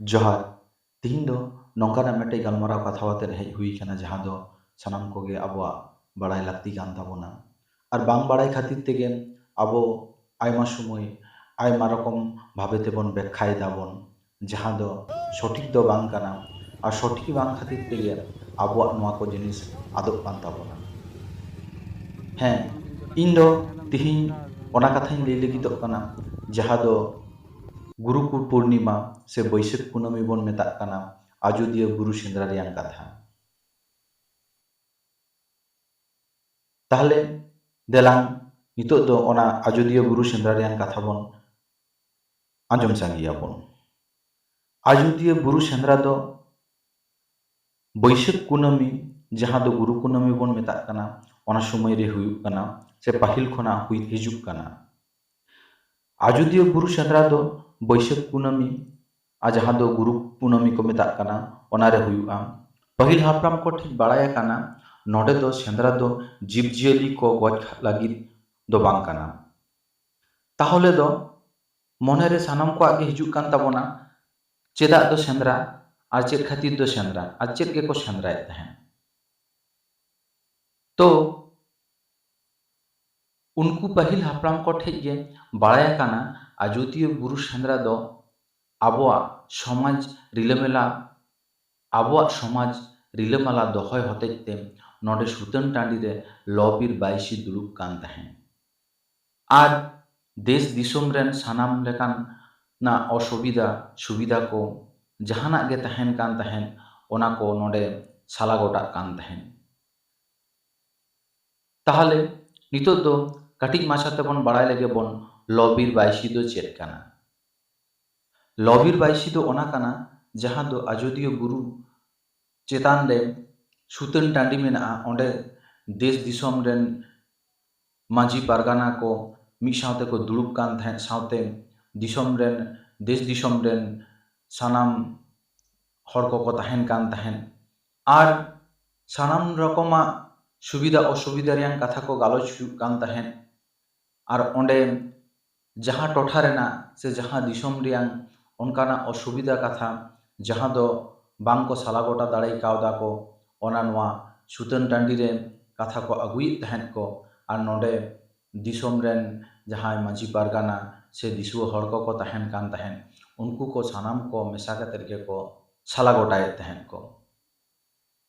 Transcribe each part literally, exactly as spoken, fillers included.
ᱡᱚᱦᱟᱨ᱾ ᱛᱤᱦᱤᱧ ᱫᱚ ᱱᱚᱝᱠᱟᱱᱟᱜ ᱢᱤᱫᱴᱮᱡ ᱜᱟᱞᱢᱟᱨᱟᱣ ᱠᱟᱛᱷᱟ ᱟᱛᱮ ᱦᱮᱡ ᱦᱩᱭ ᱠᱟᱱᱟ, ᱡᱟᱦᱟᱸ ᱫᱚ ᱥᱟᱱᱟᱢ ᱠᱚᱜᱮ ᱟᱵᱚᱣᱟᱜ ᱵᱟᱲᱟᱭ ᱞᱟᱹᱠᱛᱤ ᱠᱟᱱ ᱛᱟᱵᱚᱱᱟ᱾ ᱟᱨ ᱵᱟᱝ ᱵᱟᱲᱟᱭ ᱠᱷᱟᱹᱛᱤᱨ ᱛᱮᱜᱮ ᱟᱵᱚ ᱟᱭᱢᱟ ᱥᱚᱢᱚᱭ ᱟᱭᱢᱟ ᱨᱚᱠᱚᱢ ᱵᱷᱟᱵᱮ ᱛᱮᱵᱚᱱ ᱵᱮᱠᱠᱷᱟᱭ ᱫᱟᱵᱚᱱ, ᱡᱟᱦᱟᱸ ᱫᱚ ᱥᱚᱴᱷᱤᱠ ᱫᱚ ᱵᱟᱝ ᱠᱟᱱᱟ᱾ ᱟᱨ ᱥᱚᱴᱷᱤᱠ ᱵᱟᱝ ᱠᱷᱟᱹᱛᱤᱨ ᱛᱮᱜᱮ ᱟᱵᱚᱣᱟᱜ ᱱᱚᱣᱟ ᱠᱚ ᱡᱤᱱᱤᱥ ᱟᱫᱚᱜ ᱠᱟᱱ ᱛᱟᱵᱚᱱᱟ᱾ ᱦᱮᱸ, ᱤᱧ ᱫᱚ ᱛᱤᱦᱤᱧ ᱚᱱᱟ ᱠᱟᱛᱷᱟᱧ ᱞᱟᱹᱭ ᱞᱟᱹᱜᱤᱫᱚᱜ ᱠᱟᱱᱟ, ᱡᱟᱦᱟᱸ ᱫᱚ ᱜᱩᱨᱩ ᱯᱩᱨᱱᱤᱢᱟ ᱥᱮ ᱵᱟᱹᱭᱥᱟᱹᱠᱷ ᱠᱩᱱᱟᱹᱢᱤ ᱵᱚᱱ ᱢᱮᱛᱟᱜ ᱠᱟᱱᱟ, ᱟᱡᱳᱫᱤᱭᱟᱹ ᱵᱩᱨᱩ ᱥᱮᱸᱫᱽᱨᱟ ᱨᱮᱭᱟᱜ ᱠᱟᱛᱷᱟ᱾ ᱛᱟᱦᱞᱮ ᱫᱮᱞᱟᱝ ᱱᱤᱛᱚᱜ ᱫᱚ ᱚᱱᱟ ᱟᱡᱳᱫᱤᱭᱟᱹ ᱵᱩᱨᱩ ᱥᱮᱸᱫᱽᱨᱟ ᱨᱮᱭᱟᱜ ᱠᱟᱛᱷᱟ ᱵᱚᱱ ᱟᱸᱡᱚᱢ ᱥᱟᱸᱜᱮᱭᱟᱵᱚᱱ᱾ ᱟᱡᱳᱫᱤᱭᱟᱹ ᱵᱩᱨᱩ ᱥᱮᱸᱫᱽᱨᱟ ᱫᱚ ᱵᱟᱹᱭᱥᱟᱹᱠᱷ ᱠᱩᱱᱟᱹᱢᱤ, ᱡᱟᱦᱟᱸ ᱫᱚ ᱜᱩᱨᱩ ᱠᱩᱱᱟᱹᱢᱤ ᱵᱚᱱ ᱢᱮᱛᱟᱜ ᱠᱟᱱᱟ, ᱚᱱᱟ ᱥᱚᱢᱚᱭ ᱨᱮ ᱦᱩᱭᱩᱜ ᱠᱟᱱᱟ ᱥᱮ ᱯᱟᱹᱦᱤᱞ ᱠᱷᱚᱱᱟᱜ ᱦᱩᱭ ᱦᱤᱡᱩᱜ ᱠᱟᱱᱟ᱾ ᱟᱡᱳᱫᱤᱭᱟᱹ ᱵᱩᱨᱩ ᱥᱮᱸᱫᱽᱨᱟ ᱫᱚ ᱵᱟᱹᱭᱥᱟᱹᱠᱷ ᱠᱩᱱᱟᱹᱢᱤ ᱟᱨ ᱡᱟᱦᱟᱸ ᱫᱚ ᱜᱩᱨᱩ ᱠᱩᱱᱟᱹᱢᱤ ᱠᱚ ᱢᱮᱛᱟᱜ ᱠᱟᱱᱟ, ᱚᱱᱟᱨᱮ ᱦᱩᱭᱩᱜᱼᱟ᱾ ᱯᱟᱹᱦᱤᱞ ᱦᱟᱯᱲᱟᱢ ᱠᱚ ᱴᱷᱮᱱ ᱵᱟᱲᱟᱭ ᱟᱠᱟᱱᱟ, ᱱᱚᱰᱮ ᱫᱚ ᱥᱮᱸᱫᱽᱨᱟ ᱫᱚ ᱡᱤᱵᱽᱼᱡᱤᱭᱟᱹᱞᱤ ᱠᱚ ᱜᱚᱡ ᱞᱟᱹᱜᱤᱫ ᱫᱚ ᱵᱟᱝ ᱠᱟᱱᱟ᱾ ᱛᱟᱦᱚᱞᱮ ᱫᱚ ᱢᱚᱱᱮᱨᱮ ᱥᱟᱱᱟᱢ ᱠᱚᱣᱟᱜ ᱜᱮ ᱦᱤᱡᱩᱜ ᱠᱟᱱ ᱛᱟᱵᱚᱱᱟ, ᱪᱮᱫᱟᱜ ᱫᱚ ᱥᱮᱸᱫᱽᱨᱟ ᱟᱨ ᱪᱮᱫ ᱠᱷᱟᱹᱛᱤᱨ ᱫᱚ ᱥᱮᱸᱫᱽᱨᱟ ᱟᱨ ᱪᱮᱫ ᱜᱮᱠᱚ ᱥᱮᱸᱫᱽᱨᱟᱭᱮᱫ ᱛᱟᱦᱮᱸᱫ? ᱛᱚ ᱩᱱᱠᱩ ᱯᱟᱹᱦᱤᱞ ᱦᱟᱯᱲᱟᱢ ᱠᱚ ᱴᱷᱮᱡ ᱜᱮ ᱵᱟᱲᱟᱭ ᱟᱠᱟᱱᱟ, ᱟᱡᱳᱫᱤᱭᱟᱹ ᱵᱩᱨᱩ ᱥᱮᱸᱫᱽᱨᱟ ᱫᱚ ᱟᱵᱚᱣᱟᱜ ᱥᱚᱢᱟᱡᱽ ᱨᱤᱞᱟᱹᱢᱟᱞᱟ, ᱟᱵᱚᱣᱟᱜ ᱥᱚᱢᱟᱡᱽ ᱨᱤᱞᱟᱹᱢᱟᱞᱟ ᱫᱚᱦᱚᱭ ᱦᱚᱛᱮᱡ ᱛᱮ ᱱᱚᱰᱮ ᱥᱩᱛᱟᱹᱱ ᱴᱟᱺᱰᱤ ᱨᱮ ᱞᱚ ᱵᱤᱨ ᱵᱟᱭᱤᱥᱤ ᱫᱩᱲᱩᱵ ᱠᱟᱱ ᱛᱟᱦᱮᱸᱫ᱾ ᱟᱨ ᱫᱮᱥ ᱫᱤᱥᱚᱢ ᱨᱮᱱ ᱥᱟᱱᱟᱢ ᱞᱮᱠᱟᱱᱟᱜ ᱚᱥᱩᱵᱤᱫᱷᱟ ᱥᱩᱵᱤᱫᱷᱟ ᱠᱚ ᱡᱟᱦᱟᱱᱟᱜ ᱜᱮ ᱛᱟᱦᱮᱱ ᱠᱟᱱ ᱛᱟᱦᱮᱸᱫ, ᱚᱱᱟ ᱠᱚ ᱱᱚᱰᱮ ᱥᱟᱞᱟ ᱜᱚᱴᱟᱜ ᱠᱟᱱ ᱛᱟᱦᱮᱸᱫ᱾ ᱛᱟᱦᱚᱞᱮ ᱱᱤᱛᱚᱜ ᱫᱚ ᱠᱟᱹᱴᱤᱡ ᱢᱟᱪᱷᱟ ᱛᱮᱵᱚᱱ ᱵᱟᱲᱟᱭ ᱞᱮᱜᱮ ᱵᱚᱱ, ᱞᱚ ᱵᱤᱨ ᱵᱟᱭᱤᱥᱤ ᱫᱚ ᱪᱮᱫ ᱠᱟᱱᱟ? ᱞᱚ ᱵᱤᱨ ᱵᱟᱭᱤᱥᱤ ᱫᱚ ᱚᱱᱟ ᱠᱟᱱᱟ, ᱡᱟᱦᱟᱸ ᱫᱚ ᱟᱡᱳᱫᱤᱭᱟᱹ ᱵᱩᱨᱩ ᱪᱮᱛᱟᱱ ᱨᱮ ᱥᱩᱛᱟᱹᱱ ᱴᱟᱺᱰᱤ ᱢᱮᱱᱟᱜᱼᱟ᱾ ᱚᱸᱰᱮ ᱫᱮᱥ ᱫᱤᱥᱚᱢ ᱨᱮᱱ ᱢᱟᱹᱡᱷᱤ ᱯᱟᱨᱜᱟᱱᱟ ᱠᱚ ᱢᱤᱫ ᱥᱟᱶᱛᱮ ᱠᱚ ᱫᱩᱲᱩᱵ ᱠᱟᱱ ᱛᱟᱦᱮᱸᱫ, ᱥᱟᱶᱛᱮ ᱫᱤᱥᱚᱢ ᱨᱮᱱ, ᱫᱮᱥ ᱫᱤᱥᱚᱢ ᱨᱮᱱ ᱥᱟᱱᱟᱢ ᱦᱚᱲ ᱠᱚᱠᱚ ᱛᱟᱦᱮᱱ ᱠᱟᱱ ᱛᱟᱦᱮᱸᱫ᱾ ᱟᱨ ᱥᱟᱱᱟᱢ ᱨᱚᱠᱚᱢᱟᱜ ᱥᱩᱵᱤᱫᱷᱟ ᱚᱥᱩᱵᱤᱫᱷᱟ ᱨᱮᱭᱟᱜ ᱠᱟᱛᱷᱟ ᱠᱚ ᱜᱟᱞᱚᱪ ᱦᱩᱭᱩᱜ ᱠᱟᱱ ᱛᱟᱦᱮᱸᱫ᱾ ᱟᱨ ᱚᱸᱰᱮ ᱡᱟᱦᱟᱸ ᱴᱚᱴᱷᱟ ᱨᱮᱱᱟᱜ ᱥᱮ ᱡᱟᱦᱟᱸ ᱫᱤᱥᱚᱢ ᱨᱮᱭᱟᱜ ᱚᱱᱠᱟᱱᱟᱜ ᱚᱥᱩᱵᱤᱫᱷᱟ ᱠᱟᱛᱷᱟ, ᱡᱟᱦᱟᱸ ᱫᱚ ᱵᱟᱝ ᱠᱚ ᱥᱟᱞᱟ ᱜᱚᱴᱟ ᱫᱟᱲᱮ ᱠᱟᱣᱫᱟ ᱠᱚ, ᱚᱱᱟ ᱱᱚᱣᱟ ᱥᱩᱛᱟᱹᱱ ᱴᱟᱺᱰᱤ ᱨᱮ ᱠᱟᱛᱷᱟ ᱠᱚ ᱟᱹᱜᱩᱭᱮᱫ ᱛᱟᱦᱮᱸᱫ ᱠᱚ᱾ ᱟᱨ ᱱᱚᱰᱮ ᱫᱤᱥᱚᱢ ᱨᱮᱱ ᱡᱟᱦᱟᱸᱭ ᱢᱟᱹᱡᱷᱤ ᱯᱟᱨᱜᱟᱱᱟ ᱥᱮ ᱫᱤᱥᱩᱣᱟᱹ ᱦᱚᱲ ᱠᱚᱠᱚ ᱛᱟᱦᱮᱱ ᱠᱟᱱ ᱛᱟᱦᱮᱸᱫ, ᱩᱱᱠᱩ ᱠᱚ ᱥᱟᱱᱟᱢ ᱠᱚ ᱢᱮᱥᱟ ᱠᱟᱛᱮᱫ ᱜᱮᱠᱚ ᱥᱟᱞᱟ ᱜᱚᱴᱟᱭᱮᱫ ᱛᱟᱦᱮᱸᱫ ᱠᱚ᱾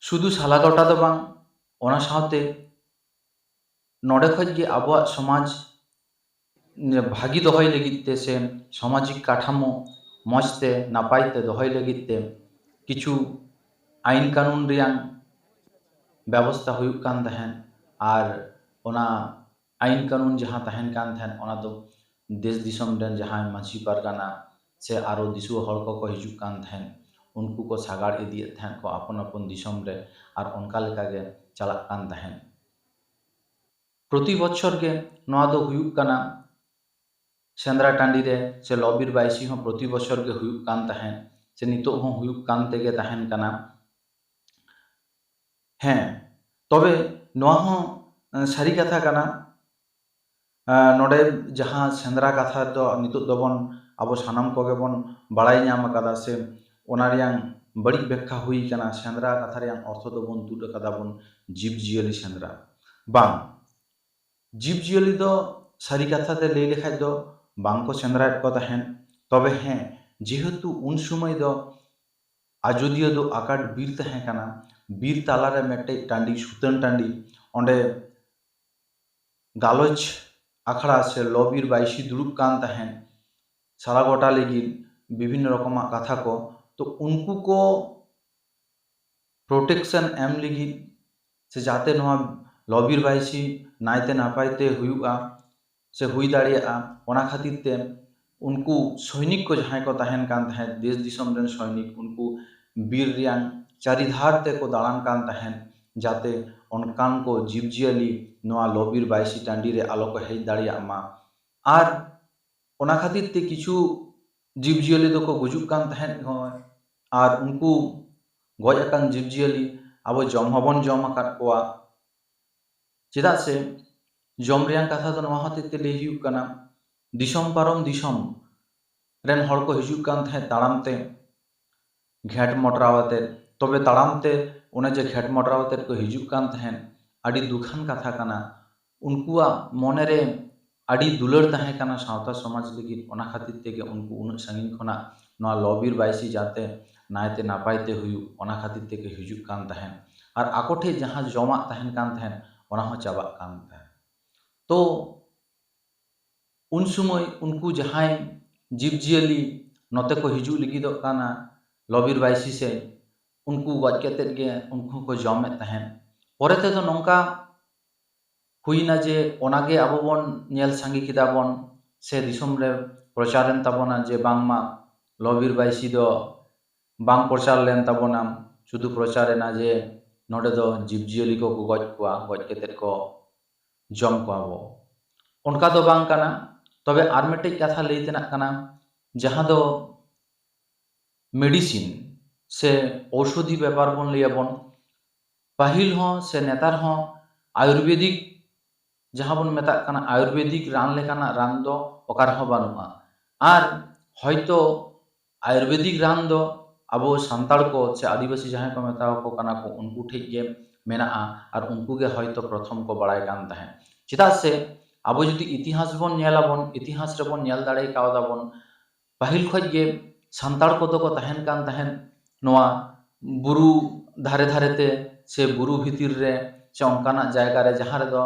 ᱥᱩᱫᱷᱩ ᱥᱟᱞᱟ ᱜᱚᱴᱟ ᱫᱚ ᱵᱟᱝ, ᱚᱱᱟ ᱥᱟᱶᱛᱮ ᱱᱚᱰᱮ ᱠᱷᱚᱡ ᱜᱮ ᱟᱵᱚᱣᱟᱜ ᱥᱚᱢᱟᱡᱽ ᱵᱷᱟᱹᱜᱤ ᱫᱚᱦᱚᱭ ᱞᱟᱹᱜᱤᱫ ᱛᱮ ᱥᱮ ᱥᱟᱢᱟᱡᱤᱠ ᱠᱟᱴᱷᱟᱢᱳ ᱢᱚᱡᱽ ᱛᱮ ᱱᱟᱯᱟᱭ ᱛᱮ ᱫᱚᱦᱚᱭ ᱞᱟᱹᱜᱤᱫ ᱛᱮ ᱠᱤᱪᱷᱩ ᱟᱭᱤᱱ ᱠᱟᱹᱱᱩᱱ ᱨᱮᱭᱟᱝ ᱵᱮᱵᱚᱥᱛᱷᱟ ᱦᱩᱭᱩᱜ ᱠᱟᱱ ᱛᱟᱦᱮᱸᱫ᱾ ᱟᱨ ᱚᱱᱟ ᱟᱭᱤᱱ ᱠᱟᱹᱱᱩᱱ ᱡᱟᱦᱟᱸ ᱛᱟᱦᱮᱱ ᱠᱟᱱ ᱛᱟᱦᱮᱸᱫ, ᱚᱱᱟ ᱫᱚ ᱫᱮᱥ ᱫᱤᱥᱚᱢ ᱨᱮᱱ ᱡᱟᱦᱟᱸᱭ ᱢᱟᱹᱡᱷᱤ ᱯᱟᱨᱜᱟᱱᱟ ᱥᱮ ᱟᱨᱚ ᱫᱤᱥᱩᱣᱟᱹ ᱦᱚᱲ ᱠᱚᱠᱚ ᱦᱤᱡᱩᱜ ᱠᱟᱱ ᱛᱟᱦᱮᱸᱫ, ᱩᱱᱠᱩ ᱠᱚ ᱥᱟᱜᱟᱲ ᱤᱫᱤᱭᱮᱫ ᱛᱟᱦᱮᱸᱫ ᱠᱚ ᱟᱯᱚᱱ ᱟᱯᱚᱱ ᱫᱤᱥᱚᱢ ᱨᱮ, ᱟᱨ ᱚᱱᱠᱟ ᱞᱮᱠᱟ ᱜᱮ ᱪᱟᱞᱟᱜ ᱠᱟᱱ ᱛᱟᱦᱮᱸᱫ᱾ ᱯᱨᱚᱛᱤ ᱵᱚᱪᱷᱚᱨ ᱜᱮ ᱱᱚᱣᱟ ᱫᱚ ᱦᱩᱭᱩᱜ ᱠᱟᱱᱟ ᱥᱮᱸᱫᱽᱨᱟ ᱴᱟᱺᱰᱤ ᱨᱮ, ᱥᱮ ᱞᱚᱵᱤᱨ ᱵᱟᱭᱥᱤ ᱦᱚᱸ ᱯᱨᱚᱛᱤ ᱵᱚᱪᱷᱚᱨ ᱜᱮ ᱦᱩᱭᱩᱜ ᱠᱟᱱ ᱛᱟᱦᱮᱸᱫ, ᱥᱮ ᱱᱤᱛᱚᱜ ᱦᱚᱸ ᱦᱩᱭᱩᱜ ᱠᱟᱱ ᱛᱮᱜᱮ ᱛᱟᱦᱮᱱ ᱠᱟᱱᱟ᱾ ᱦᱮᱸ, ᱛᱚᱵᱮ ᱱᱚᱣᱟ ᱦᱚᱸ, ᱮ, ᱥᱟᱹᱨᱤ ᱠᱟᱛᱷᱟ ᱠᱟᱱᱟ᱾ ᱮ, ᱱᱚᱰᱮ ᱡᱟᱦᱟᱸ ᱥᱮᱸᱫᱽᱨᱟ ᱠᱟᱛᱷᱟ ᱫᱚ ᱱᱤᱛᱚᱜ ᱫᱚᱵᱚᱱ, ᱟᱵᱚ ᱥᱟᱱᱟᱢ ᱠᱚᱜᱮ ᱵᱚᱱ ᱵᱟᱲᱟᱭ ᱧᱟᱢ ᱟᱠᱟᱫᱟ, ᱥᱮ ᱚᱱᱟ ᱨᱮᱭᱟᱝ ᱵᱟᱹᱲᱤᱡ ᱵᱮᱠᱠᱷᱟ ᱦᱩᱭ ᱟᱠᱟᱱᱟ, ᱥᱮᱸᱫᱽᱨᱟ ᱠᱟᱛᱷᱟ ᱨᱮᱭᱟᱝ ᱚᱨᱛᱷᱚ ᱫᱚᱵᱚᱱ ᱛᱩᱫ ᱟᱠᱟᱫᱟ ᱵᱚᱱ ᱡᱤᱵᱽ ᱡᱤᱭᱟᱹᱞᱤ ᱥᱮᱸᱫᱽᱨᱟ᱾ ᱵᱟᱝ, ᱡᱤᱵᱽ ᱡᱤᱭᱟᱹᱞᱤ ᱫᱚ ᱥᱟᱹᱨᱤ ᱠᱟᱛᱷᱟ ᱛᱮ ᱞᱟᱹᱭ ᱞᱮᱠᱷᱟᱡ ᱫᱚ ᱵᱟᱝ ᱠᱚ ᱥᱮᱸᱫᱽᱨᱟᱭᱮᱫ ᱠᱚ ᱛᱟᱦᱮᱸᱫ᱾ ᱛᱚᱵᱮ ᱦᱮᱸ, ᱡᱮᱦᱮᱛᱩ ᱩᱱ ᱥᱚᱢᱚᱭ ᱫᱚ ᱟᱡᱚᱫᱤᱭᱟᱹ ᱫᱚ ᱟᱠᱟᱴ ᱵᱤᱨ ᱛᱟᱦᱮᱸ ᱠᱟᱱᱟ, ᱵᱤᱨ ᱛᱟᱞᱟᱨᱮ ᱢᱤᱫᱴᱮᱡ ᱴᱟᱺᱰᱤ, ᱥᱩᱛᱟᱹᱱ ᱴᱟᱺᱰᱤ, ᱚᱸᱰᱮ ᱜᱟᱞᱚᱪ ᱟᱠᱷᱲᱟ ᱥᱮ ᱞᱚᱵᱤᱨ ᱵᱟᱭᱥᱤ ᱫᱩᱲᱩᱵ ᱠᱟᱱ ᱛᱟᱦᱮᱸᱫ, ᱥᱟᱞᱟ ᱜᱚᱴᱟ ᱞᱟᱹᱜᱤᱫ ᱵᱤᱵᱷᱤᱱᱱᱚ ᱨᱚᱠᱚᱢᱟᱜ ᱠᱟᱛᱷᱟ ᱠᱚ᱾ ᱛᱚ ᱩᱱᱠᱩ ᱠᱚ protection ᱮᱢ ᱞᱟᱹᱜᱤᱫ, ᱥᱮ ᱡᱟᱛᱮ ᱱᱚᱣᱟ ᱞᱚᱵᱤᱨ ᱵᱟᱭᱥᱤ ᱱᱟᱭᱛᱮ ᱱᱟᱯᱟᱭ ᱛᱮ ᱦᱩᱭᱩᱜᱼᱟ ᱥᱮ ᱦᱩᱭ ᱫᱟᱲᱮᱭᱟᱜᱼᱟ, ᱚᱱᱟ ᱠᱷᱟᱹᱛᱤᱨ ᱛᱮ ᱩᱱᱠᱩ ᱥᱚᱭᱱᱤᱠ ᱠᱚ ᱡᱟᱦᱟᱸᱭ ᱠᱚ ᱛᱟᱦᱮᱱ ᱠᱟᱱ ᱛᱟᱦᱮᱸᱫ, ᱫᱮᱥ ᱫᱤᱥᱚᱢ ᱨᱮᱱ ᱥᱚᱭᱱᱤᱠ, ᱩᱱᱠᱩ ᱵᱤᱨ ᱨᱮᱭᱟᱝ ᱪᱟᱹᱨᱤ ᱫᱷᱟᱨ ᱛᱮᱠᱚ ᱫᱟᱬᱟᱱ ᱠᱟᱱ ᱛᱟᱦᱮᱸᱫ᱾ ᱡᱟᱛᱮ ᱚᱱᱠᱟᱱ ᱠᱚ ᱡᱤᱵᱽᱼᱡᱤᱭᱟᱹᱞᱤ ᱱᱚᱣᱟ ᱞᱚᱵᱤᱨ ᱵᱟᱭᱥᱤ ᱴᱟᱺᱰᱤ ᱨᱮ ᱟᱞᱚ ᱠᱚ ᱦᱮᱡ ᱫᱟᱲᱮᱭᱟᱜ ᱢᱟ᱾ ᱟᱨ ᱚᱱᱟ ᱠᱷᱟᱹᱛᱤᱨ ᱛᱮ ᱠᱤᱪᱷᱩ ᱡᱤᱵᱽᱼᱡᱤᱭᱟᱹᱞᱤ ᱫᱚᱠᱚ ᱜᱩᱡᱩᱜ ᱠᱟᱱ ᱛᱟᱦᱮᱸᱫ ᱦᱚᱸ, ᱟᱨ ᱩᱱᱠᱩ ᱜᱚᱡ ᱟᱠᱟᱱ ᱡᱤᱵᱽᱼᱡᱤᱭᱟᱹᱞᱤ ᱟᱵᱚ ᱡᱚᱢ ᱦᱚᱸᱵᱚᱱ ᱡᱚᱢ ᱟᱠᱟᱫ ᱠᱚᱣᱟ᱾ ᱪᱮᱫᱟᱜ ᱥᱮ ᱡᱚᱢ ᱨᱮᱭᱟᱜ ᱠᱟᱛᱷᱟ ᱫᱚ ᱱᱚᱣᱟ ᱦᱚᱛᱮᱡ ᱛᱮ ᱞᱟᱹᱭ ᱦᱩᱭᱩᱜ ᱠᱟᱱᱟ, ᱫᱤᱥᱚᱢ ᱯᱟᱨᱚᱢ ᱫᱤᱥᱚᱢ ᱨᱮᱱ ᱦᱚᱲ ᱠᱚ ᱦᱤᱡᱩᱜ ᱠᱟᱱ ᱛᱟᱦᱮᱸᱫ ᱛᱟᱲᱟᱢ ᱛᱮ, ᱜᱷᱮᱸᱴ ᱢᱚᱴᱨᱟᱣ ᱟᱛᱮᱫ᱾ ᱛᱚᱵᱮ ᱛᱟᱲᱟᱢ ᱛᱮ ᱚᱱᱮ ᱡᱮ ᱜᱷᱮᱸᱴ ᱢᱚᱴᱨᱟᱣ ᱟᱛᱮᱫ ᱠᱚ ᱦᱤᱡᱩᱜ ᱠᱟᱱ ᱛᱟᱦᱮᱸᱫ, ᱟᱹᱰᱤ ᱫᱩᱠᱷᱟᱱ ᱠᱟᱛᱷᱟ ᱠᱟᱱᱟ᱾ ᱩᱱᱠᱩᱣᱟᱜ ᱢᱚᱱᱮ ᱨᱮ ᱟᱹᱰᱤ ᱫᱩᱞᱟᱹᱲ ᱛᱟᱦᱮᱸ ᱠᱟᱱᱟ ᱥᱟᱶᱛᱟ ᱥᱚᱢᱟᱡᱽ ᱞᱟᱹᱜᱤᱫ, ᱚᱱᱟ ᱠᱷᱟᱹᱛᱤᱨ ᱛᱮᱜᱮ ᱩᱱᱠᱩ ᱩᱱᱟᱹᱜ ᱥᱟᱺᱜᱤᱧ ᱠᱷᱚᱱᱟᱜ ᱱᱚᱣᱟ ᱞᱚᱵᱤᱨ ᱵᱟᱭᱥᱤ ᱡᱟᱛᱮ ᱱᱟᱭᱛᱮ ᱱᱟᱯᱟᱭ ᱛᱮ ᱦᱩᱭᱩᱜ, ᱚᱱᱟ ᱠᱷᱟᱹᱛᱤᱨ ᱛᱮᱜᱮ ᱦᱤᱡᱩᱜ ᱠᱟᱱ ᱛᱟᱦᱮᱸᱫ᱾ ᱟᱨ ᱟᱠᱚ ᱴᱷᱮᱱ ᱡᱟᱦᱟᱸ ᱡᱚᱢᱟᱜ ᱛᱟᱦᱮᱱ ᱠᱟᱱ ᱛᱟᱦᱮᱸᱫ, ᱚᱱᱟ ᱦᱚᱸ ᱪᱟᱵᱟᱜ ᱠᱟᱱ ᱛᱟᱦᱮᱸᱫ᱾ ᱛᱚ ᱩᱱ ᱥᱚᱢᱚᱭ ᱩᱱᱠᱩ ᱡᱟᱦᱟᱸᱭ ᱡᱤᱵᱽᱼᱡᱤᱭᱟᱹᱞᱤ ᱱᱚᱛᱮ ᱠᱚ ᱦᱤᱡᱩᱜ ᱞᱟᱹᱜᱤᱫᱚᱜ ᱠᱟᱱᱟ ᱞᱚᱵᱤᱨ ᱵᱟᱭᱥᱤ ᱥᱮᱫ, ᱩᱱᱠᱩ ᱜᱚᱡ ᱠᱟᱛᱮᱫ ᱜᱮ ᱩᱱᱠᱩ ᱦᱚᱸᱠᱚ ᱡᱚᱢᱮᱫ ᱛᱟᱦᱮᱸᱫ᱾ ᱯᱚᱨᱮ ᱛᱮᱫᱚ ᱱᱚᱝᱠᱟ ᱦᱩᱭᱱᱟ ᱡᱮ ᱚᱱᱟᱜᱮ ᱟᱵᱚ ᱵᱚᱱ ᱧᱮᱞ ᱥᱟᱸᱜᱮ ᱠᱮᱫᱟ ᱵᱚᱱ, ᱥᱮ ᱫᱤᱥᱚᱢ ᱨᱮ ᱯᱨᱚᱪᱟᱨᱮᱱ ᱛᱟᱵᱚᱱᱟ ᱡᱮ ᱵᱟᱝᱢᱟ ᱞᱚᱵᱤᱨ ᱵᱟᱭᱥᱤ ᱫᱚ ᱵᱟᱝ ᱯᱨᱚᱪᱟᱨ ᱞᱮᱱ ᱛᱟᱵᱚᱱᱟ, ᱥᱩᱫᱷᱩ ᱯᱨᱚᱪᱟᱨ ᱮᱱᱟ ᱡᱮ ᱱᱚᱰᱮ ᱫᱚ ᱡᱤᱵᱽᱼᱡᱤᱭᱟᱹᱞᱤ ᱠᱚᱠᱚ ᱜᱚᱡ ᱠᱚᱣᱟ, ᱜᱚᱡ ᱠᱟᱛᱮᱫ ᱠᱚ ᱡᱚᱢ ᱠᱚᱣᱟ ᱵᱚ᱾ ᱚᱱᱠᱟ ᱫᱚ ᱵᱟᱝ ᱠᱟᱱᱟ᱾ ᱛᱚᱵᱮ ᱟᱨ ᱢᱤᱫᱴᱮᱡ ᱠᱟᱛᱷᱟ ᱞᱟᱹᱭ ᱛᱮᱱᱟᱜ ᱠᱟᱱᱟ, ᱡᱟᱦᱟᱸ ᱫᱚ ᱢᱮᱰᱤᱥᱤᱱ ᱥᱮ ᱳᱣᱥᱚᱫᱷᱤ ᱵᱮᱯᱟᱨ ᱵᱚᱱ ᱞᱟᱹᱭᱟᱵᱚᱱ᱾ ᱯᱟᱹᱦᱤᱞ ᱦᱚᱸ ᱥᱮ ᱱᱮᱛᱟᱨ ᱦᱚᱸ ᱟᱭᱩᱨᱵᱮᱫᱤᱠ, ᱡᱟᱦᱟᱸ ᱵᱚᱱ ᱢᱮᱛᱟᱜ ᱠᱟᱱᱟ ᱟᱭᱩᱨᱵᱮᱫᱤᱠ ᱨᱟᱱ ᱞᱮᱠᱟᱱᱟᱜ ᱨᱟᱱ ᱫᱚ ᱚᱠᱟ ᱨᱮᱦᱚᱸ ᱵᱟᱹᱱᱩᱜᱼᱟ᱾ ᱟᱨ ᱦᱚᱭᱛᱳ ᱟᱭᱩᱨᱵᱮᱫᱤᱠ ᱨᱟᱱ ᱫᱚ ᱟᱵᱚ ᱥᱟᱱᱛᱟᱲ ᱠᱚ ᱥᱮ ᱟᱹᱫᱤᱵᱟᱹᱥᱤ ᱡᱟᱦᱟᱸᱭ ᱠᱚ ᱢᱮᱛᱟ ᱠᱚ ᱠᱟᱱᱟ ᱠᱚ, ᱩᱱᱠᱩ ᱴᱷᱮᱡ ᱜᱮ ᱢᱮᱱᱟᱜᱼᱟ ᱟᱨ ᱩᱱᱠᱩ ᱜᱮ ᱦᱚᱭᱛᱳ ᱯᱨᱚᱛᱷᱚᱢ ᱠᱚ ᱵᱟᱲᱟᱭ ᱠᱟᱱ ᱛᱟᱦᱮᱸᱫ᱾ ᱪᱮᱫᱟᱜ ᱥᱮ ᱟᱵᱚ ᱡᱩᱫᱤ ᱤᱛᱤᱦᱟᱥ ᱵᱚᱱ ᱧᱮᱞᱟᱵᱚᱱ, ᱤᱛᱤᱦᱟᱥ ᱨᱮᱵᱚᱱ ᱧᱮᱞ ᱫᱟᱲᱮ ᱠᱟᱣᱫᱟᱵᱚᱱ, ᱯᱟᱹᱦᱤᱞ ᱠᱷᱚᱡ ᱜᱮ ᱥᱟᱱᱛᱟᱲ ᱠᱚᱫᱚ ᱠᱚ ᱛᱟᱦᱮᱱ ᱠᱟᱱ ᱛᱟᱦᱮᱸᱫ ᱱᱚᱣᱟ ᱵᱩᱨᱩ ᱫᱷᱟᱨᱮ ᱫᱷᱟᱨᱮ ᱛᱮ ᱥᱮ ᱵᱩᱨᱩ ᱵᱷᱤᱛᱤᱨ ᱨᱮ ᱥᱮ ᱚᱱᱠᱟᱱᱟᱜ ᱡᱟᱭᱜᱟ ᱨᱮ ᱡᱟᱦᱟᱸ ᱨᱮᱫᱚ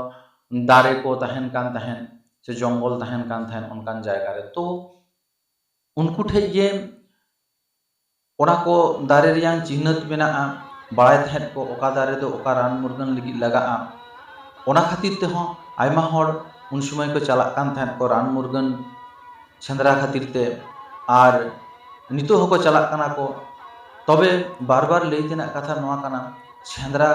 ᱫᱟᱨᱮ ᱠᱚ ᱛᱟᱦᱮᱱ ᱠᱟᱱ ᱛᱟᱦᱮᱸᱫ ᱥᱮ ᱡᱚᱝᱜᱚᱞ ᱛᱟᱦᱮᱱ ᱠᱟᱱ ᱛᱟᱦᱮᱸᱫ, ᱚᱱᱠᱟᱱ ᱡᱟᱭᱜᱟ ᱨᱮ᱾ ᱛᱚ ᱩᱱᱠᱩ ᱴᱷᱮᱡ ᱜᱮ ᱚᱱᱟ ᱠᱚ ᱫᱟᱨᱮ ᱨᱮᱭᱟᱝ ᱪᱤᱱᱦᱟᱹᱛ ᱢᱮᱱᱟᱜᱼᱟ, ᱵᱟᱲᱟᱭ ᱛᱟᱦᱮᱸᱫ ᱠᱚ ᱚᱠᱟ ᱫᱟᱨᱮ ᱫᱚ ᱚᱠᱟ ᱨᱟᱱ ᱢᱩᱨᱜᱟᱹᱱ ᱞᱟᱹᱜᱤᱫ ᱞᱟᱜᱟᱜᱼᱟ᱾ ᱚᱱᱟ ᱠᱷᱟᱹᱛᱤᱨ ᱛᱮᱦᱚᱸ ᱟᱭᱢᱟ ᱦᱚᱲ ᱩᱱ ᱥᱚᱢᱚᱭ ᱠᱚ ᱪᱟᱞᱟᱜ ᱠᱟᱱ ᱛᱟᱦᱮᱸᱫ ᱠᱚ ᱨᱟᱱ ᱢᱩᱨᱜᱟᱹᱱ ᱥᱮᱸᱫᱽᱨᱟ ᱠᱷᱟᱹᱛᱤᱨ ᱛᱮ, ᱟᱨ ᱱᱤᱛᱚᱜ ᱦᱚᱸᱠᱚ ᱪᱟᱞᱟᱜ ᱠᱟᱱᱟ ᱠᱚ᱾ ᱛᱚᱵᱮ ᱵᱟᱨ ᱵᱟᱨ ᱞᱟᱹᱭ ᱛᱮᱱᱟᱜ ᱠᱟᱛᱷᱟ ᱱᱚᱣᱟ ᱠᱟᱱᱟ, ᱥᱮᱸᱫᱽᱨᱟ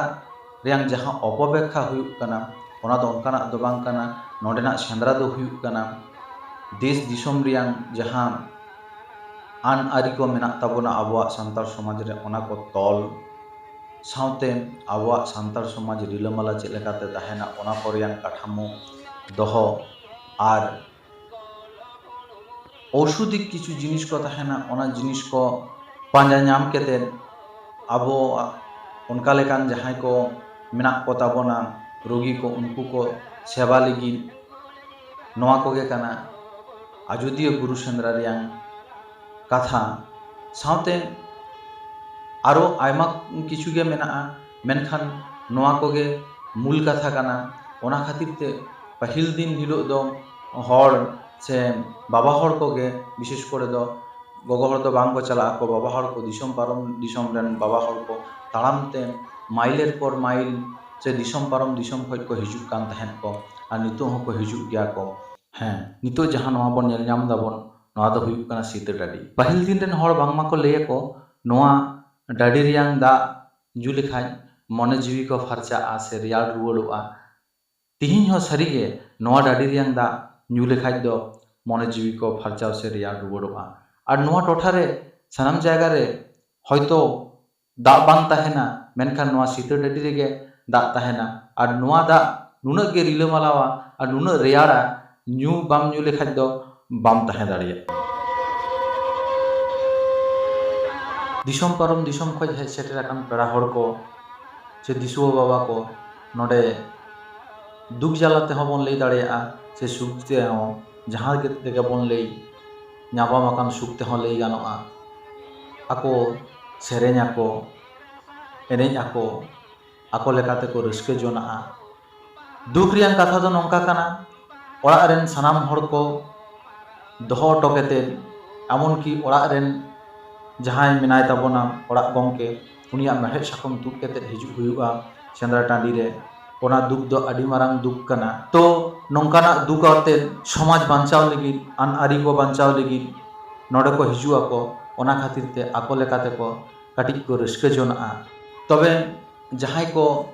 ᱨᱮᱭᱟᱝ ᱡᱟᱦᱟᱸ ᱚᱯᱚᱵᱮᱠᱠᱷᱟ ᱦᱩᱭᱩᱜ ᱠᱟᱱᱟ, ᱚᱱᱟ ᱫᱚ ᱚᱱᱠᱟᱱᱟᱜ ᱫᱚ ᱵᱟᱝ ᱠᱟᱱᱟ᱾ ᱱᱚᱰᱮᱱᱟᱜ ᱥᱮᱸᱫᱽᱨᱟ ᱫᱚ ᱦᱩᱭᱩᱜ ᱠᱟᱱᱟ ᱫᱮᱥ ᱫᱤᱥᱚᱢ ᱨᱮᱭᱟᱝ ᱡᱟᱦᱟᱸ ᱟᱹᱱ ᱟᱹᱨᱤ ᱠᱚ ᱢᱮᱱᱟᱜ ᱛᱟᱵᱚᱱᱟ ᱟᱵᱚᱣᱟᱜ ᱥᱟᱱᱛᱟᱲ ᱥᱚᱢᱟᱡᱽ ᱨᱮ, ᱚᱱᱟ ᱠᱚ ᱛᱚᱞ ᱥᱟᱶᱛᱮ ᱟᱵᱚᱣᱟᱜ ᱥᱟᱱᱛᱟᱲ ᱥᱚᱢᱟᱡᱽ ᱨᱤᱞᱟᱹᱢᱟᱞᱟ ᱪᱮᱫ ᱞᱮᱠᱟᱛᱮ ᱛᱟᱦᱮᱱᱟ, ᱚᱱᱟ ᱠᱚ ᱨᱮᱭᱟᱝ ᱠᱟᱴᱷᱟᱢᱳ ᱫᱚᱦᱚ ᱟᱨ ᱳᱣᱥᱚᱫᱷᱤᱠ ᱠᱤᱪᱷᱩ ᱡᱤᱱᱤᱥ ᱠᱚ ᱛᱟᱦᱮᱱᱟ, ᱚᱱᱟ ᱡᱤᱱᱤᱥ ᱠᱚ ᱯᱟᱸᱡᱟ ᱧᱟᱢ ᱠᱟᱛᱮᱫ ᱟᱵᱚ ᱚᱱᱠᱟ ᱞᱮᱠᱟᱱ ᱡᱟᱦᱟᱸᱭ ᱠᱚ ᱢᱮᱱᱟᱜ ᱠᱚ ᱛᱟᱵᱚᱱᱟ ᱨᱳᱜᱤ ᱠᱚ, ᱩᱱᱠᱩ ᱠᱚ ᱥᱮᱵᱟ ᱞᱟᱹᱜᱤᱫ᱾ ᱱᱚᱣᱟ ᱠᱚᱜᱮ ᱠᱟᱱᱟ ᱟᱡᱳᱫᱤᱭᱟᱹ ᱵᱩᱨᱩ ᱥᱮᱸᱫᱽᱨᱟ ᱨᱮᱭᱟᱝ ᱠᱟᱛᱷᱟ᱾ ᱥᱟᱶᱛᱮ ᱟᱨᱚ ᱟᱭᱢᱟ ᱠᱤᱪᱷᱩ ᱜᱮ ᱢᱮᱱᱟᱜᱼᱟ, ᱢᱮᱱᱠᱷᱟᱱ ᱱᱚᱣᱟ ᱠᱚᱜᱮ ᱢᱩᱞ ᱠᱟᱛᱷᱟ ᱠᱟᱱᱟ᱾ ᱚᱱᱟ ᱠᱷᱟᱹᱛᱤᱨ ᱛᱮ ᱯᱟᱹᱦᱤᱞ ᱫᱤᱱ ᱦᱤᱞᱳᱜ ᱫᱚ ᱦᱚᱲ ᱥᱮ ᱵᱟᱵᱟ ᱦᱚᱲ ᱠᱚᱜᱮ, ᱵᱤᱥᱮᱥ ᱠᱚᱨᱮ ᱫᱚ ᱜᱚᱜᱚ ᱦᱚᱲ ᱫᱚ ᱵᱟᱝ ᱠᱚ ᱪᱟᱞᱟᱜ ᱟᱠᱚ, ᱵᱟᱵᱟ ᱦᱚᱲ ᱠᱚ, ᱫᱤᱥᱚᱢ ᱯᱟᱨᱚᱢ ᱫᱤᱥᱚᱢ ᱨᱮᱱ ᱵᱟᱵᱟ ᱦᱚᱲ ᱠᱚ ᱛᱟᱲᱟᱢ ᱛᱮ ᱢᱟᱭᱤᱞᱮᱨ ᱯᱚᱨ ᱢᱟᱭᱤᱞ ᱥᱮ ᱫᱤᱥᱚᱢ ᱯᱟᱨᱚᱢ ᱫᱤᱥᱚᱢ ᱠᱷᱚᱱ ᱠᱚ ᱦᱤᱡᱩᱜ ᱠᱟᱱ ᱛᱟᱦᱮᱸᱫ ᱠᱚ, ᱟᱨ ᱱᱤᱛᱚᱜ ᱦᱚᱸᱠᱚ ᱦᱤᱡᱩᱜ ᱜᱮᱭᱟ ᱠᱚ᱾ ᱦᱮᱸ, ᱱᱤᱛᱚᱜ ᱡᱟᱦᱟᱸ ᱱᱚᱣᱟ ᱵᱚᱱ ᱧᱮᱞ ᱧᱟᱢ ᱫᱟᱵᱚᱱ, ᱱᱚᱣᱟ ᱫᱚ ᱦᱩᱭᱩᱜ ᱠᱟᱱᱟ ᱥᱤᱛᱟᱹ ᱰᱟᱹᱰᱤ᱾ ᱯᱟᱹᱦᱤᱞ ᱫᱤᱱ ᱨᱮᱱ ᱦᱚᱲ ᱵᱟᱝᱢᱟ ᱠᱚ ᱞᱟᱹᱭ ᱟᱠᱚ, ᱱᱚᱣᱟ ᱰᱟᱹᱰᱤ ᱨᱮᱭᱟᱝ ᱫᱟᱜ ᱧᱩ ᱞᱮᱠᱷᱟᱱ ᱢᱚᱱᱮ ᱡᱤᱣᱤ ᱠᱚ ᱯᱷᱟᱨᱪᱟᱜᱼᱟ ᱥᱮ ᱨᱮᱭᱟᱲ ᱨᱩᱣᱟᱹᱲᱚᱜᱼᱟ᱾ ᱛᱤᱦᱤᱧ ᱦᱚᱸ ᱥᱟᱹᱨᱤᱜᱮ ᱱᱚᱣᱟ ᱰᱟᱹᱰᱤ ᱨᱮᱭᱟᱝ ᱫᱟᱜ ᱧᱩ ᱞᱮᱠᱷᱟᱱ ᱫᱚ ᱢᱚᱱᱮ ᱡᱤᱣᱤ ᱠᱚ ᱯᱷᱟᱨᱪᱟᱣ ᱥᱮ ᱨᱮᱭᱟᱲ ᱨᱩᱣᱟᱹᱲᱚᱜᱼᱟ᱾ ᱟᱨ ᱱᱚᱣᱟ ᱴᱚᱴᱷᱟ ᱨᱮ ᱥᱟᱱᱟᱢ ᱡᱟᱭᱜᱟ ᱨᱮ ᱦᱚᱭᱛᱳ ᱫᱟᱜ ᱵᱟᱝ ᱛᱟᱦᱮᱱᱟ, ᱢᱮᱱᱠᱷᱟᱱ ᱱᱚᱣᱟ ᱥᱤᱛᱟᱹ ᱰᱟᱹᱰᱤ ᱨᱮᱜᱮ ᱫᱟᱜ ᱛᱟᱦᱮᱱᱟ᱾ ᱟᱨ ᱱᱚᱣᱟ ᱫᱟᱜ ᱱᱩᱱᱟᱹᱜ ᱜᱮ ᱨᱤᱞᱟᱹᱢᱟᱞᱟᱣᱟ ᱟᱨ ᱱᱩᱱᱟᱹᱜ ᱨᱮᱭᱟᱲᱟ, ᱧᱩ ᱵᱟᱢ ᱧᱩ ᱞᱮᱠᱷᱟᱱ ᱫᱚ ᱵᱟᱢ ᱛᱟᱦᱮᱸ ᱫᱟᱲᱮᱭᱟᱜᱼᱟ᱾ ᱫᱤᱥᱚᱢ ᱯᱟᱨᱚᱢ ᱫᱤᱥᱚᱢ ᱠᱷᱚᱱ ᱦᱮᱡ ᱥᱮᱴᱮᱨ ᱟᱠᱟᱱ ᱯᱮᱲᱟ ᱦᱚᱲ ᱠᱚ ᱥᱮ ᱫᱤᱥᱩᱣᱟᱹ ᱵᱟᱵᱟ ᱠᱚ ᱱᱚᱰᱮ ᱫᱩᱠ ᱡᱟᱞᱟ ᱛᱮᱦᱚᱸ ᱵᱚᱱ ᱞᱟᱹᱭ ᱫᱟᱲᱮᱭᱟᱜᱼᱟ, ᱥᱮ ᱥᱩᱠ ᱛᱮᱦᱚᱸ, ᱡᱟᱦᱟᱸ ᱛᱮᱜᱮ ᱵᱚᱱ ᱞᱟᱹᱭ, ᱧᱟᱯᱟᱢ ᱟᱠᱟᱱ ᱥᱩᱠ ᱛᱮᱦᱚᱸ ᱞᱟᱹᱭ ᱜᱟᱱᱚᱜᱼᱟ᱾ ᱟᱠᱚ ᱥᱮᱨᱮᱧ ᱟᱠᱚ, ᱮᱱᱮᱡ ᱟᱠᱚ, ᱟᱠᱚ ᱞᱮᱠᱟ ᱛᱮᱠᱚ ᱨᱟᱹᱥᱠᱟᱹ ᱡᱚᱱᱟᱜᱼᱟ᱾ ᱫᱩᱠ ᱨᱮᱭᱟᱜ ᱠᱟᱛᱷᱟ ᱫᱚ ᱱᱚᱝᱠᱟ ᱠᱟᱱᱟ, ᱚᱲᱟᱜ ᱨᱮᱱ ᱥᱟᱱᱟᱢ ᱦᱚᱲ ᱠᱚ ᱫᱚᱦᱚ ᱦᱚᱴᱚ ᱠᱟᱛᱮᱫ, ᱮᱢᱚᱱᱠᱤ ᱚᱲᱟᱜ ᱨᱮᱱ ᱡᱟᱦᱟᱸᱭ ᱢᱮᱱᱟᱭ ᱛᱟᱵᱚᱱᱟ, ᱚᱲᱟᱜ ᱜᱚᱢᱠᱮ, ᱩᱱᱤᱭᱟᱜ ᱢᱮᱲᱦᱮᱫ ᱥᱟᱠᱚᱢ ᱛᱩᱫ ᱠᱟᱛᱮᱫ ᱦᱤᱡᱩᱜ ᱦᱩᱭᱩᱜᱼᱟ ᱥᱮᱸᱫᱽᱨᱟ ᱴᱟᱺᱰᱤ ᱨᱮ᱾ ᱚᱱᱟ ᱫᱩᱠ ᱫᱚ ᱟᱹᱰᱤ ᱢᱟᱨᱟᱝ ᱫᱩᱠ ᱠᱟᱱᱟ᱾ ᱛᱚ, ᱱᱚᱝᱠᱟᱱᱟᱜ ᱫᱩᱠ ᱟᱛᱮᱫ ᱥᱚᱢᱟᱡᱽ ᱵᱟᱧᱪᱟᱣ ᱞᱟᱹᱜᱤᱫ, ᱟᱹᱱ ᱟᱹᱨᱤ ᱠᱚ ᱵᱟᱧᱪᱟᱣ ᱞᱟᱹᱜᱤᱫ ᱱᱚᱰᱮ ᱠᱚ ᱦᱤᱡᱩᱜ ᱟᱠᱚ᱾ ᱚᱱᱟ ᱠᱷᱟᱹᱛᱤᱨ ᱛᱮ ᱟᱠᱚ ᱞᱮᱠᱟ ᱛᱮᱠᱚ ᱠᱟᱹᱴᱤᱡ ᱠᱚ ᱨᱟᱹᱥᱠᱟᱹ ᱡᱚᱱᱟᱜᱼᱟ᱾ ᱛᱚᱵᱮ ᱡᱟᱦᱟᱸᱭ ᱠᱚ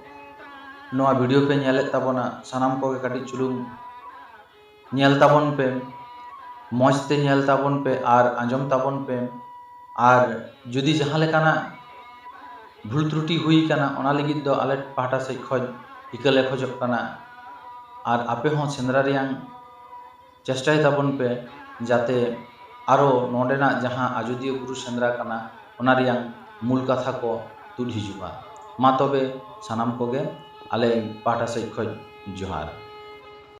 ᱱᱚᱣᱟ ᱵᱷᱤᱰᱤᱭᱳ ᱯᱮ ᱧᱮᱞᱮᱫ ᱛᱟᱵᱚᱱᱟ, ᱥᱟᱱᱟᱢ ᱠᱚᱜᱮ ᱠᱟᱹᱴᱤᱡ ᱪᱩᱞᱩᱝ ᱧᱮᱞ ᱛᱟᱵᱚᱱ ᱯᱮ, ᱢᱚᱡᱽ ᱛᱮ ᱧᱮᱞ ᱛᱟᱵᱚᱱ ᱯᱮ ᱟᱨ ᱟᱸᱡᱚᱢ ᱛᱟᱵᱚᱱ ᱯᱮ᱾ ᱟᱨ ᱡᱩᱫᱤ ᱡᱟᱦᱟᱸ ᱞᱮᱠᱟᱱᱟᱜ ᱵᱷᱩᱞ ᱛᱨᱩᱴᱤ ᱦᱩᱭ ᱠᱟᱱᱟ, ᱚᱱᱟ ᱞᱟᱹᱜᱤᱫ ᱫᱚ ᱟᱞᱮ ᱯᱟᱦᱴᱟ ᱥᱮᱫ ᱠᱷᱚᱱ ᱤᱠᱟᱹ ᱞᱮ ᱠᱷᱚᱡᱚᱜ ᱠᱟᱱᱟ᱾ ᱟᱨ ᱟᱯᱮ ᱦᱚᱸ ᱥᱮᱸᱫᱽᱨᱟ ᱨᱮᱭᱟᱝ ᱪᱮᱥᱴᱟᱭ ᱛᱟᱵᱚᱱ ᱯᱮ, ᱡᱟᱛᱮ ᱟᱨᱚ ᱱᱚᱰᱮᱱᱟᱜ ᱡᱟᱦᱟᱸ ᱟᱡᱳᱫᱤᱭᱟᱹ ᱵᱩᱨᱩ ᱥᱮᱸᱫᱽᱨᱟ ᱠᱟᱱᱟ, ᱚᱱᱟ ᱨᱮᱭᱟᱝ ᱢᱩᱞ ᱠᱟᱛᱷᱟ ᱠᱚ ᱛᱩᱫ ᱦᱤᱡᱩᱜᱼᱟ᱾ ᱢᱟ ᱛᱚᱵᱮ ᱥᱟᱱᱟᱢ ᱠᱚᱜᱮ ᱟᱞᱮ ᱯᱟᱦᱴᱟ ᱥᱮᱫ ᱠᱷᱚᱱ ᱡᱚᱦᱟᱨ᱾